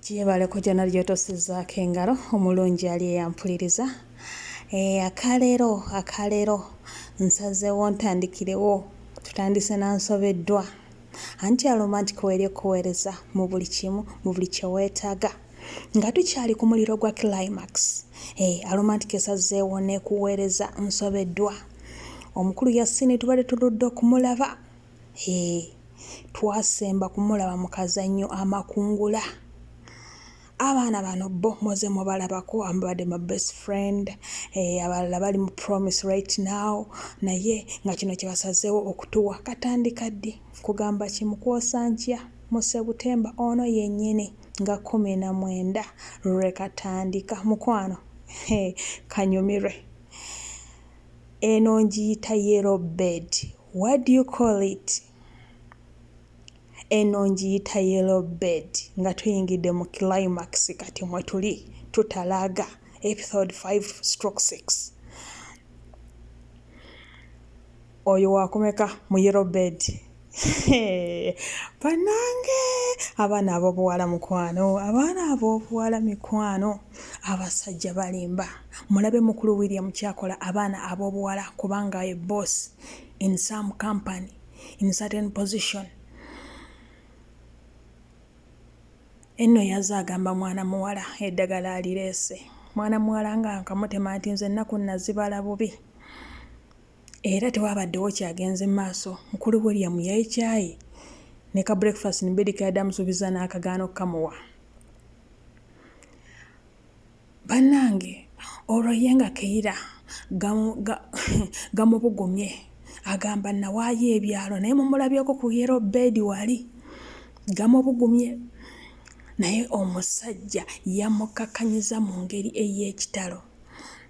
Gyebaleko gyonna gy'otossizzaako engalo omulungi ali eyampuliriza. Eh, akaleero akaleero nsazeewo ntandikirewo tutandise na nsobeddwa anti Aromantic w'eri okukuweereza mu buli kimu mu buli kye weetaaga nga tukyali ku muliro gwa climax eh, Aromantic esazeewo n'ekuweereza nsobeddwa omukulu Yasin tubadde tuludde okumulaba Hee, twasemba kumulaba mu kazannyo Amakungula. Abaana bano bo muze mubalabako ababadde ma best friend, eh, abalala bali mu promise right now, naye nga kino kye basazeewo okutuwa katandika ddi? Kugamba kimu kwosa nkya mu Sebutemba ono yennyini nga 19 lwe katandika. Mukwano, hee, kanyumirwe. Eno ngiyita yellow bed. What do you call it? Eno ngiyita yellow bed nga tuyingidde mu climax kati mwe tuli tutalaaga episode 5/6. Oyo wakumeka mu yellow bed? Banange abaana ab'obuwala mukwano, abaana ab'obuwala mikwano, abasajja balimba. Mulabe mukulu William kyakola abaana ab'obuwala kubanga ye boss in some company in certain position. Enno yazze agamba mwana muwala eddagala alireese. Mwana muwala nga nkamutema nti nze ennaku nazibala bubi. Era tewabaddewo kyagenze maaso, mukulu William yayekyaye ne ka breakfast in bed keyadde amusuubizza n'akagaana okukamuwa. Bannange olwo ye nga Keira gamubugumye agamba nawaayo ebyalo naye mumulabyeko ku yellow bed wali gamubugumye naye omusajja yamukkakkanyizza mu ngeri ey'ekitalo.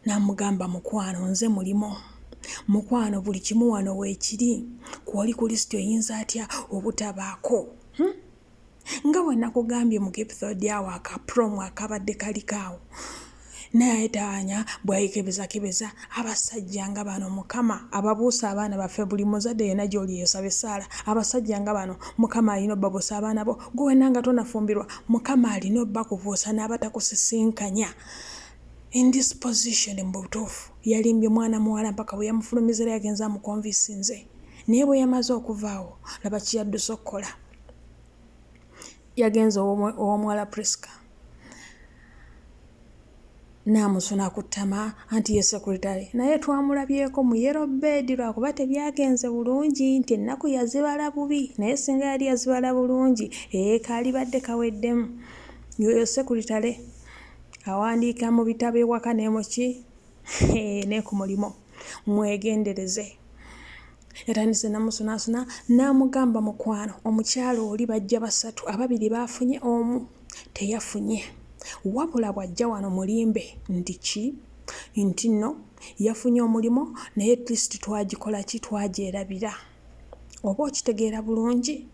N'amugamba, Mukwano, nze mulimo. Mukwano, buli kimu wano weekiri. Kw'oli ku lisiti oyinza atya obutabaako? Hmm? Nga bwe nakugambye mu kepithodi awo aka promo akabadde kaliko awo. Naye taanya bwayekebezakebeza abasajja nga bano Mukama ababuusa abaana baffe buli muzadde yenna gy'oli eyo saba essaala abasajja nga bano Mukama alina obbabuusa abaana bo gwe wenna nga tonafumbirwa Mukama alina obbakubuusa n'abatakusisinkanya In this position mubutuufu yalimbye mwana muwala mpaka bweyamufulumiza era yagenze amukonvisinze naye bweyamaze okuvaawo laba kyeyadduse okukola yagenze owomuwala Prisca namusuna ku ttama anti ye secretary naye twamulabyeko mu yellow bed lwakuba tebyagenze bulungi nti ennaku yazibala bubi naye singa yali yazibala bulungi ee kaalibadde kaweddemu yoyo secretary Awandiika mu bitabo ewaka ne mu ki? Ne ku mulimo. Mwegendereze. Yatandise namusunaasuna n'amugamba mukwano omukyala oli bajja basatu ababiri baafunye omu teyafunye. Wabula bw'ajja wano mulimbe nti ki? Nti nno yafunye omulimu naye at least twagikola ki twagyerabira. Oba okitegeera bulungi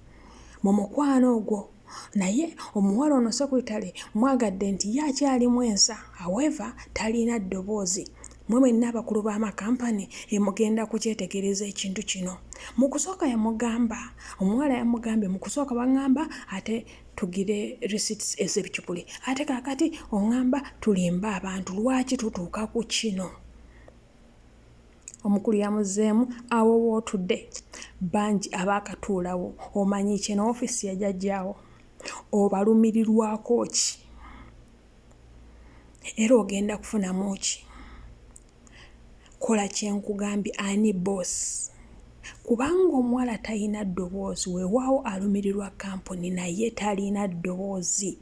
mu mukwano ogwo Naye omuwala ono secretary mwagadde nti ye akyalimu ensa however talina ddoboozi. Mwe mwenna abakulu b'amakampani mugenda kukyetegereza ekintu kino. Mu kusooka yamugamba, omuwala yamugambye mu kusooka wangamba ate tugire receipts ez'ebicupuli ate kaakati ongamba tulimbe abantu lwaki tutuuka ku kino? Omukulu yamuzzeemu, Awo w'otudde bangi abaakatuulawo. Omanyi ki? Eno ofiisi ya jjajjaawo. Obalumirirwako ki? Era ogenda kufunamu ki? Kola kye nkugambye. Ani bboosi? Kubanga omuwala talina ddoboozi. Weewaawo alumirirwa kkampuni naye talina ddoboozi.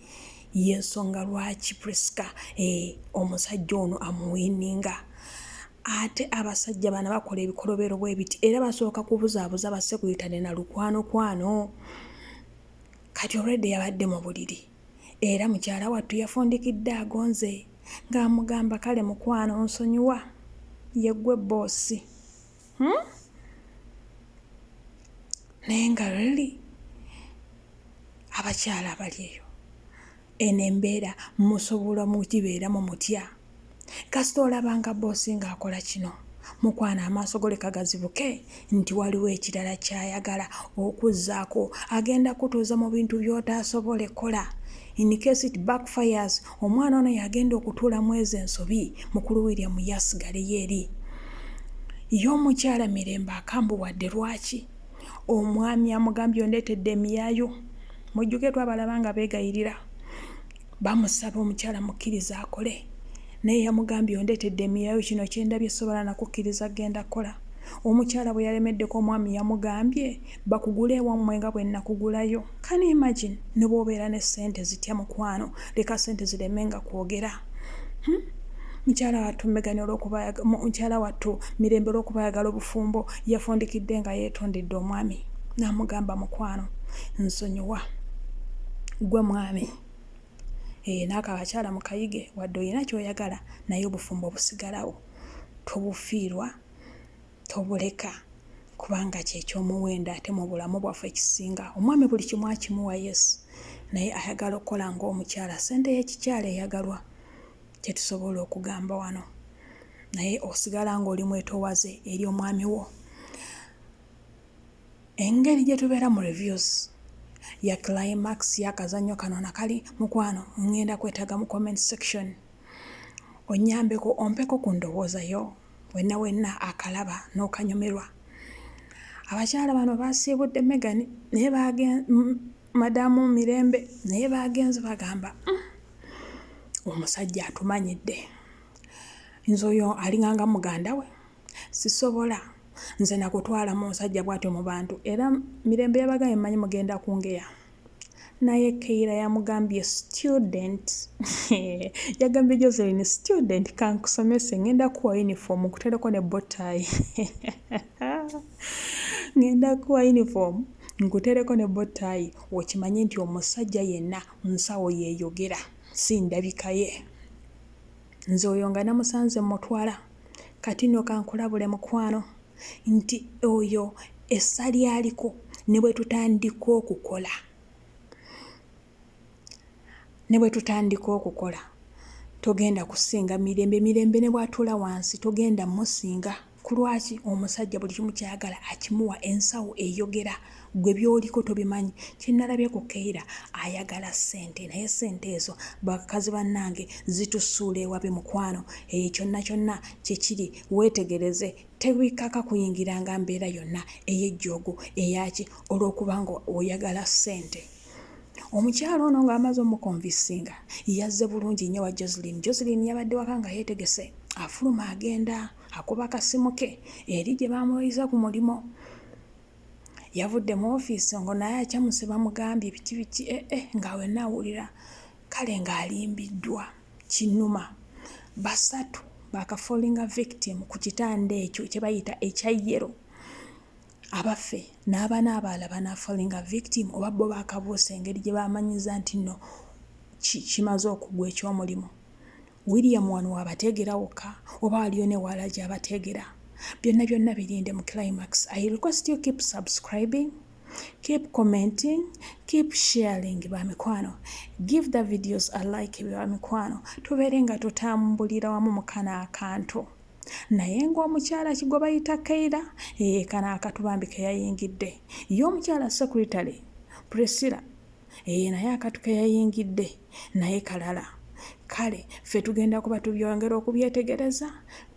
Y'ensonga lwaki Prisca eh, omusajja ono amuwiininga. Ate abasajja bano abakola ebikolobero bwe biti era basooka kubuzaabuza basekuritale na lukwanokwano. Kati already yabadde mu buliri era mukyala wattu yafundikidde agonze ng'amugamba kale mukwano nsonyiwa yeggwe bboosi. Hmm? Naye nga really abakyala abali eyo eno embeera musobola mugibeeramu mutya? Kasita olaba nga bboosi ng'akola kino, mukwano amaaso go leka gazibuke nti waliwo ekirala ky'ayagala okuzzaako. Agenda kutuuza mu bintu by'otaasobole kola. In case it backfires, omwana ono yagenda okutuula mu ezo ensobi, mukulu William yasigaleyo eri. Ye omukyala Mirembe akambuwadde lwaki omwami amugambye ondeetedde emiyaayu. Mujjuke twabalaba nga beegayirira, bamusaba omukyala mukkiriza akole, naye yamugambye ondeetedde emiyaayu, kino kyendabye sobola nakukkiriza genda kukola. Omukyala bwe yalemeddeko omwami yamugambye bakugule ewammwe nga bwe nakugulayo. Can you imagine? Ne bw'obeera ne ssente zitya mukwano, leka ssente zireme nga kwogera. Mukyala wattu Megan olw'okuba mukyala wattu Mirembe olw'okuba ayagala obufumbo yafundikidde nga yeetondedde omwami n'amugamba mukwano nsonyiwa gwe mwami. Naako abakyala mukayige wadde olina ky'oyagala naye obufumbo busigalawo tobufiirwa tobuleka kubanga kyeky'omuwendo ate mu bulamu bwaffe ekisinga. Omwami buli kimu akimuwa yes, naye ayagala okukola ng'omukyala. Ssente y'ekikyala eyagalwa kyetusobola okugamba wano, naye osigala ng'oli mwetoowaze eri omwami wo. Engeri gye tubeera mu reviews ya climax y'akazannyo kano nakali mukwano, ngenda kwetaaga mu comment section onnyambeko ompeko ku ndowooza yo wenna wenna akalaba n'okanyumirwa. Abakyala bano basiibudde Megan naye Madamu Mirembe naye bagenze bagamba omusajja atumanyidde, nze oyo alinganga muganda we sisobola nze nakutwala mu musajja bw'atyo mu bantu. Era Mirembe yabagambye mmanyi mugenda kungeya, naye Keira yamugambye student yagambye Joseline student kankusomese, ngenda kuwa uniform nkutereko ne bow-tie ngenda kuwa uniform nkutereko ne bow-tie okimanye nti omusajja yenna nsawo yeeyogera si ndabika ye. Nze oyo nga namusanze mutwala. Kati nno kankulabule mukwano nti oyo essa lyaliko ne bwe tutandika okukola ne bwe tutandika okukola togenda kusinga Mirembe. Mirembe ne bw'atuula wansi togenda musinga. Ku lwaki? Omusajja buli kimu ky'ayagala akimuwa, ensawo eyogera, ggwe by'oliko tobimanyi. Kye nalabye ku Keira ayagala ssente naye ssente ezo bakazi bannange zitusuula ewabi mukwano. Eeh kyonna kyonna kye kiri weetegereze tebikaka kuyingiranga mbeera yonna ey'ejjoogo eyaki olw'okuba nga oyagala ssente. Omukyala ono ng'amaze omukonvisinga yazze bulungi nnyo wa Joseline. Joseline yabadde waka nga yeetegese afuluma agenda akuba kasimu ke eri gye baamuyisa ku mulimu. Yavudde mu ofiisi ngo naye akyamuse bamugambye biki biki ee nga wenna awulira kale ng'alimbiddwa kinuma. Basatu baakafallinga victim ku kitanda ekyo kye bayita ekya yellow. Abaffe n'abana abalala banafallinga victim oba bo baakabuusa engeri gye bamanyiza nti nno kimaze okugwa eky'omulimu. William wano waabateegera wokka oba waliyo ne wala gy'abateegera? Byonna byonna birinde mu climax. I request you keep subscribing, keep commenting, keep sharing ba mikwano. Give the videos a like ba mikwano. Tubeere nga tutambulira wamu mu kano akantu. Naye ng'omukyala kigwe bayita Keira, ee kano akatu bambi ke yayingidde. Ye omukyala secretary Priscilla, ee naye akatu ke yayingidde naye kalala. Kale ffe tugenda kuba tubyongera okubyetegereza.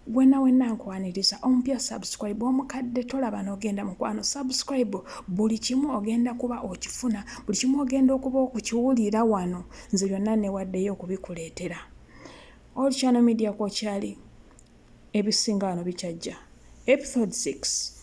Wenna wenna nkwaniriza omupya subscribe, omukadde tolaba n'ogenda mukwano subscribe. Buli kimu ogenda kuba okifuna, buli kimu ogenda okuba okukiwulira wano. Nze byonna newaddeyo okubikuleetera. All Channel Media kwokyali, ebisinga wano bikyajja. Episode 6.